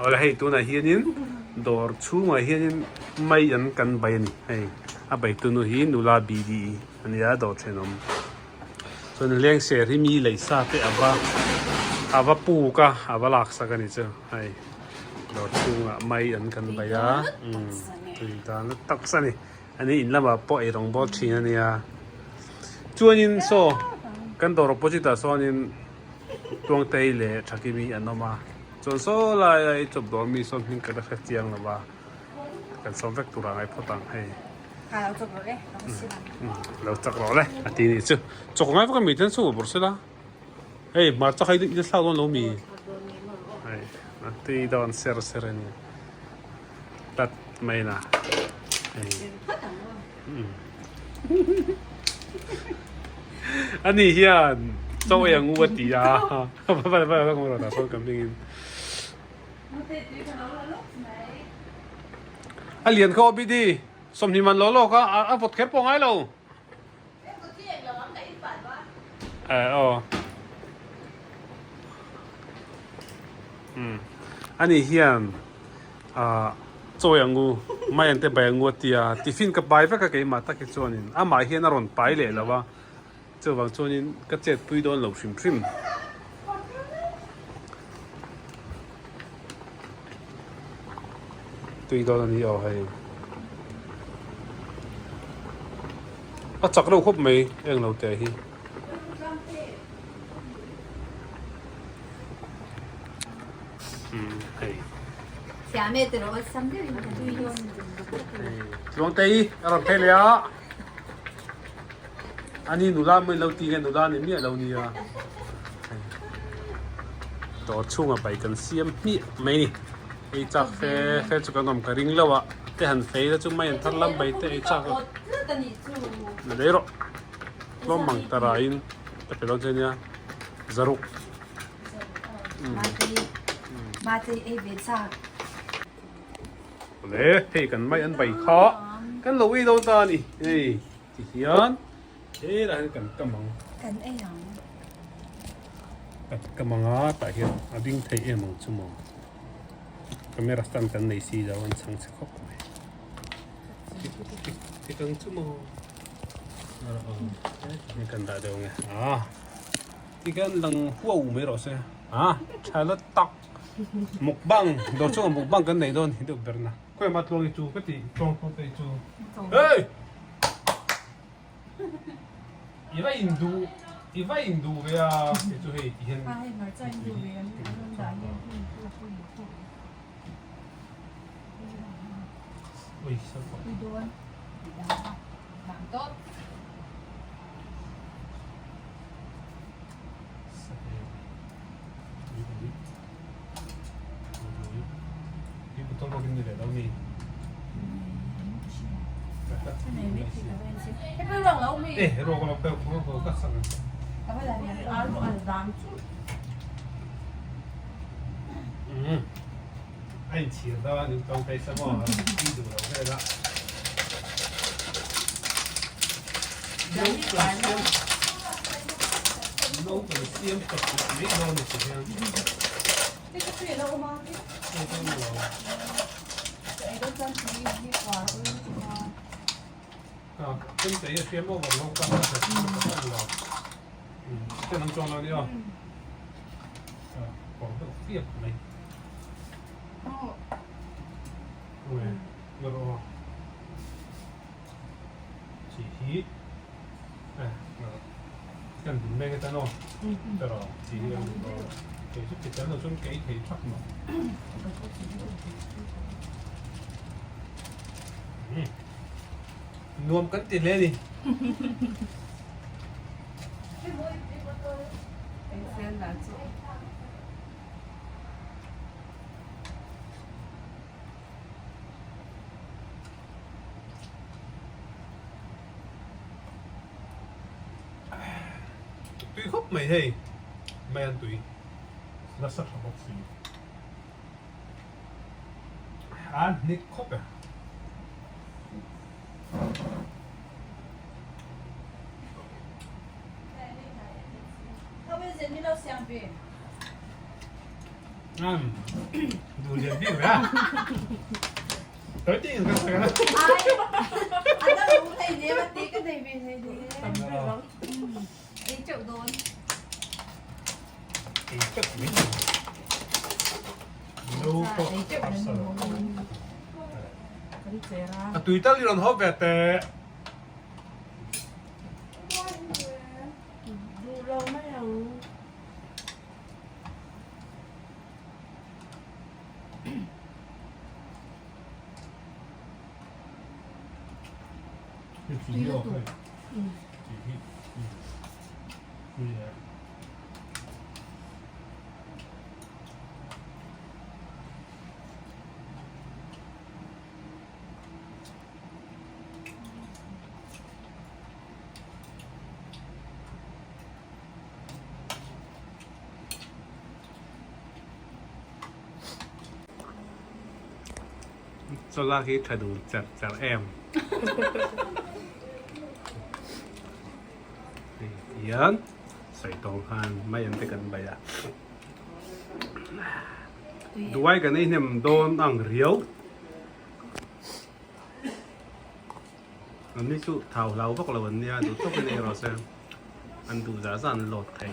Awle hei tunah hianin dawr chhungah hianin mai an kan bai a ni hei a baitu nu hi nula BD a nia dawr thenawm chuan leng ser hi mi lei sa te a va a va puk a a va lak sak a ni chu hei dawr chhungah mai an kan bai a tui dan tak a ni. Ani in lamah pawh ei rawng bawl thin a nia. Chuanin saw kan dawr opposite ah sawnin Tuangtei leh Thakimi an awm a. Chuan saw lai a ei chawp dawr mi sawn hming ka la hre chiang lo va. Kan sawm vek tur ah ngai phawt ang hei. Lo chak rawh le a ti nih chu. Chawk ngai vak a mi ten chhungkaw bawrh sela. Hei hmarcha kha i la thlak dawn lo mi? Hei a tui dawn ser ser a ni. Tlat mai na. Ani hian chaw ei ang u a ti a. A lian kha OBD 20 man law law kha a vawt kher pawh ngai lo. Ani hian chawi ang u mai ang te bai ang u a tia tiffin ka pai vek a keimah tak hi chuanin amah hian a rawn pai leh lo a chuvang chuanin ka chet pui dawn lo hrim hrim. Tui dawn a ni aw hei. A chak reuh khawp mai eng lo teh hi. Umm hei. Tluangtei a rawn phei leh a. Ani nula mai lo ti nge nula ni miah lo nia. Dawr chhunga bai kan siam hmiah mai ni. Ei chak fe fe chu kan awm ka ring lo a, te han fei la chu mai an thar lam bai te ei chak a. Na lei rawh. Tlawm mang ta raiin ka pe dawn che nia. Zaruk. Awle hei kan mai an bai kha kan lo ei dawn ta a ni. Hei ti hian helaiah hian kan kam ang. Kan ei ang. Kan kam ang a tah hian a ding thei em ang chu maw. Camera stand kan nei si lo an chhang chhe khawp mai. Tik ang chu maw. Hei kan dah deuh ang e. Ah tikhian lang huau mai rawh se. Ah tha la tak. Mukbang dawr chungah mukbang kan nei dawn hi deuh ber na. Khawi mah tluang i chu ka ti tluang tluang te i chu. Hey! I va in duh i va in duh ve a kei chu hei ti hian. Ui A inchhir dawn in tawng phei sa maw i duh lo vel a. No kan siam chawp leh mai dawn ni ti hian. Kan tei a hriam over lo ka lo. Chen ang chuang lo ni aw. Kawr deuh fiak mai. Chi hi kan dun mek atan aw taraw chi hi kan dun aw kei chu ti tel lo chuan ka ei thei thak maw nuam kan ti hle a ni. Tui khawp mai hei, mai an tui nasa tha bawk si. A hnik khawp e. Duh lian bik ve a. Toi ting kan sawi a. Ai, a dang thei ne ma ti ka nei ve thei ne. Ei teuh dawn. Ei teuh mai. No pawh harsa lo. A tui tal i rawn hawp ve teh. Duh lo mai ang. Chawlak hi tha duh char char em. Hei hian sawi tawng khan mai an te kan bai a. Duai kan ei hnem dawn ang riau. An ni chu thau hlau vak lo an nia duh tawkin ei rawh se an duh zah zah an lawt thei.